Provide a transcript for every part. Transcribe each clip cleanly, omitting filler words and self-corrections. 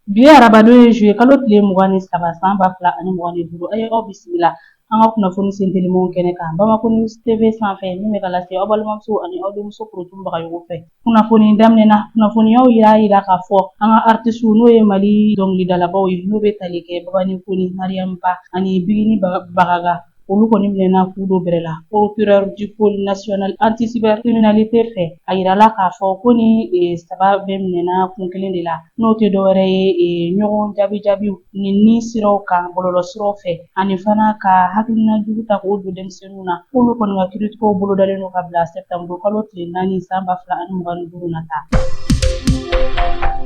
Bi ye arabadon ye, juillet kalo tile 23, san 2025. A ye aw bisimila an ka kunnafoni sentelimanw kɛnɛ kan Bamako News TV sanfɛ, min bɛ ka lase aw balimamuso ani aw denmuso Korotu Bagayogo fɛ. Kunnafoni daminɛ na, kunnafoniyaw y'a jira k'a fɔ an ka artisiw, n'o ye Mali dɔnkilidalabaw ye, n'o bɛ tali kɛ Babani Kone, Mariam Ba ani Bigini Bagaga, olu kɔni minɛna k'u don bɛrɛ la procureur du pôle national anti cybercriminalité fɛ. A yirala k'a fɔ ko ni saba bɛɛ minɛna kun kelen de la, n'o tɛ dɔwɛrɛ ye ɲɔgɔn jaabi jaabiw ni ni siraw kan bɔlɔlɔ siraw fɛ, ani fana ka hakilina jugu ta k'o don denmisɛnninw na. K'olu kɔni ka kiiritigɛw bolodalen don ka bila septembre kalo tile 4, san 2025 nata.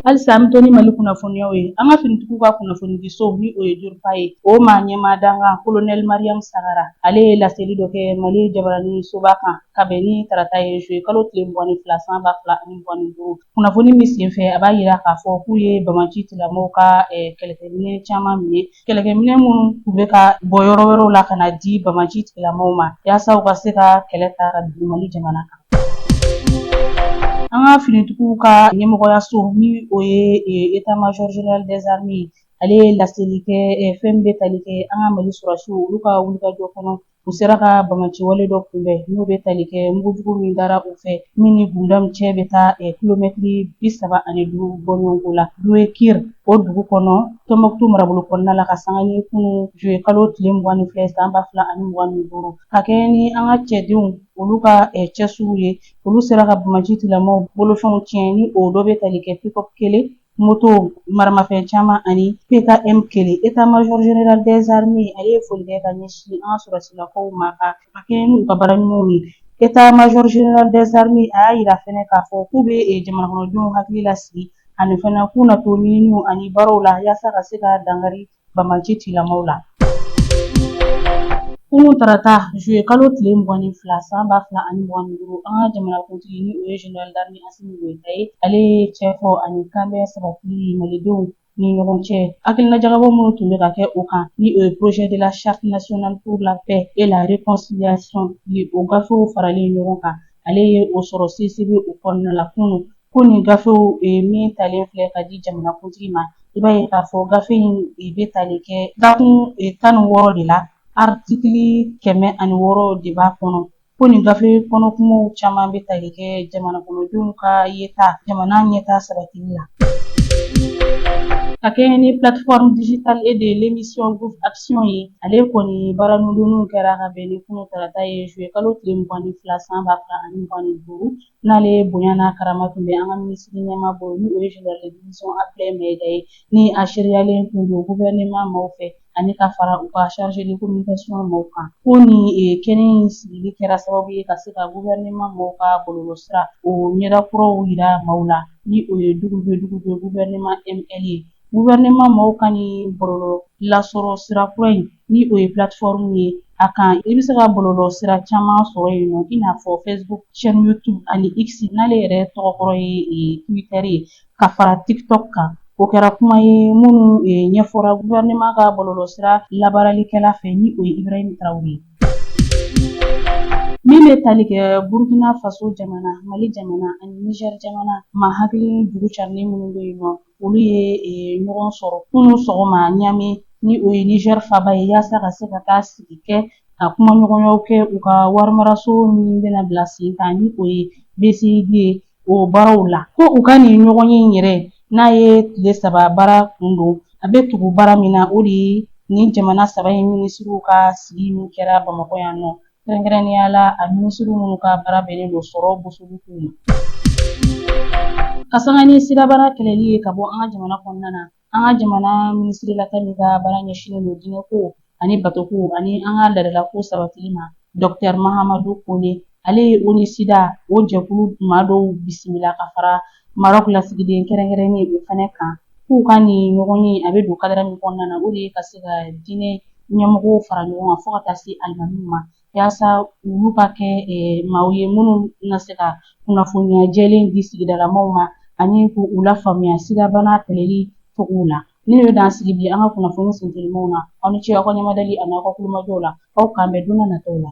Halisa an bɛ to ni Mali kunnafoniyaw ye. An ka finitigiw ka kunnafonidiso, ni o ye DIRPA ye, o maa ɲɛmaa dankan Colonel Mariam Sagara, ale ye laseli dɔ kɛ Mali jabarani soba kan ka bɛn ni tarata ye, juillet kalo tile 22, san 2025. Kunnafoni min senfɛ, a b'a jira k'a fɔ k'u ye banbaanci tigilamɔgɔw ka kɛlɛkɛminɛn caman minɛ, kɛlɛkɛminɛn minnu tun bɛ ka bɔ yɔrɔ wɛrɛw la ka na di banbaanci tigilamɔgɔw ma, yaasa u ka se ka kɛlɛ ta ka bin Mali jamana kan. An ka finitigiw ka ɲɛmɔgɔyaso, ni o ye état major général des armées ye, ale ye laseli kɛ fɛn min bɛ tali kɛ an ka Mali sɔrɔdasiw, olu ka wulikajɔ kɔnɔ, u sera ka banbaanciwale dɔ kunbɛn, n'o bɛ tali kɛ mugujugu min dara u fɛ, min ni Gundam cɛ bɛ taa kilomɛtiri 35 bɔɲɔgɔnko la, Duekir o dugu kɔnɔ, Tɔnbɔkutu marabolo kɔnɔna la, ka sanga ni kunun juillet kalo tile 22, san 2025. Ka kɛɲɛ ni an ka cɛdenw, olu ka cɛsiriw ye, olu sera ka banbaanci tigilamɔgɔw bolofɛnw tiɲɛ, ni o dɔ bɛ tali kɛ pick-up kelen, moto, maramafɛn caman ani PKM kelen. État major général des armées, ale ye foli kɛ ka ɲɛsin an ka sɔrɔdasilakaw ma ka kɛɲɛ n'u ka baara ɲumanw ye. État major général des armées, a y'a jira fɛnɛ k'a fɔ k'u bɛ jamana kɔnɔdenw hakili lasigi, ani fana k'u na to ɲininiw ani baaraw la, yaasa ka se ka dankari banbaanci tigilamɔgɔw la. Kunun tarata, juillet kalo tile 22, san 2025, an ka jamanakuntigi, ni o ye général d'armée Assimi Goïta ye, ale ye cɛfɔ ani kanbɛn sabatili malidenw ni ɲɔgɔn cɛ, hakilina jagabɔ minnu tun bɛ ka kɛ o kan, ni o ye projet de la charte nationale pour la paix et la réconciliation ye, o gafew faralen ɲɔgɔn kan, ale ye o sɔrɔ CCB o kɔnɔna la kunun. Ko nin gafew min talen filɛ ka di jamanakuntigi ma, i b'a ye k'a fɔ gafe in bɛ tali kɛ dakun 16 de la, artikili 106 de b'a kɔnɔ. Ko nin gafe kɔnɔ kumaw caman bɛ tali kɛ jamana kɔnɔdenw ka yeta jamana ɲɛta sabatili la. Ka kɛɲɛ ni plateforme digitale et de l'émission Gouv Action ye, ale kɔni baara nudonniw kɛra ka bɛn ni kunun tarata ye, juillet kalo tile 22, san 2025. N'ale bonya n'a karama tun bɛ an ka minisiri ɲɛmaa bolo, ni o ye général de division Abdoulaye Maïga ye, ni a seereyalen tun don gouvernement maaw fɛ, ani ka fara u ka chargé de communication maaw kan. Ko nin kɛnɛ in sigili kɛra sababu ye ka se ka gouvernement maaw ka bɔlɔlɔsira o ɲɛda kuraw yira maaw la, ni o ye W gouvernement ML ye. Gouvernement maaw ka nin bɔlɔlɔ lasɔrɔ sira kura in, ni o ye plateforme ye a kan, i bɛ se ka bɔlɔlɔ sira caman sɔrɔ yen nɔ, i n'a fɔ Facebook, chaîne YouTube ani X, n'ale yɛrɛ tɔgɔkɔrɔ ye Twitter ye, ka fara TikTok kan. O kɛra kuma ye minnu ɲɛfɔra gouvernement ka bɔlɔlɔ sira labaaralikɛla fɛ, ni o ye Ibrahim Traoré ye. Min bɛ tali kɛ Burkina Faso jamana, Mali jamana ani Niger jamana ma, hakili juru carinen minnu bɛ yen nɔ, olu ye ɲɔgɔn sɔrɔ kunun sɔgɔma Niamey, ni o ye Niger faaba ye, yaasa ka se ka taa sigi kɛ ka kumaɲɔgɔnyaw kɛ u ka warimaraso min bɛna bila sen kan, ni o ye BCID ye, o baaraw la. Ko u ka nin ɲɔgɔn ye in yɛrɛ, n'a ye tile 3 baara kun don, a bɛ tugu baara min na, o de ye nin jamana saba in minisiriw ka sigi min kɛra Bamakɔ yan nɔ, kɛrɛnkɛrɛnnenya la a minisiriw minnu ka baara bɛnnen don sɔrɔ bosoliko ma. Ka sanga ni sidabana kɛlɛli ye ka bɔ an ka jamana kɔnɔna na, an ka jamana minisirilaka min ka baara ɲɛsinnen don diinɛko ani batoko ani an ka laadalako sabatili ma, Dr Mahamadu Kone, ale ye ONU-SIDA o jɛkulu maa dɔw bisimila ka fara Maroc lasigiden kɛrɛnkɛrɛnnen o fana kan. K'u ka nin ɲɔgɔn ye, a bɛ don cadre min kɔnɔna na, o de ye ka se ka diinɛ ɲɛmɔgɔw fara ɲɔgɔn kan fo ka taa se alimamiw ma, yaasa olu ka kɛ maaw ye minnu na se ka kunnafoniya jɛlen di sigidalamaw ma ani k'u lafaamuya sidabana kɛlɛli cogow la. Ni bɛ dan sigi bi an ka kunnafoni sentelimanw na. Aw ni ce aw ka ɲɛmadali ani aw ka kulomajɔw la. Aw k'an bɛn don nataw la.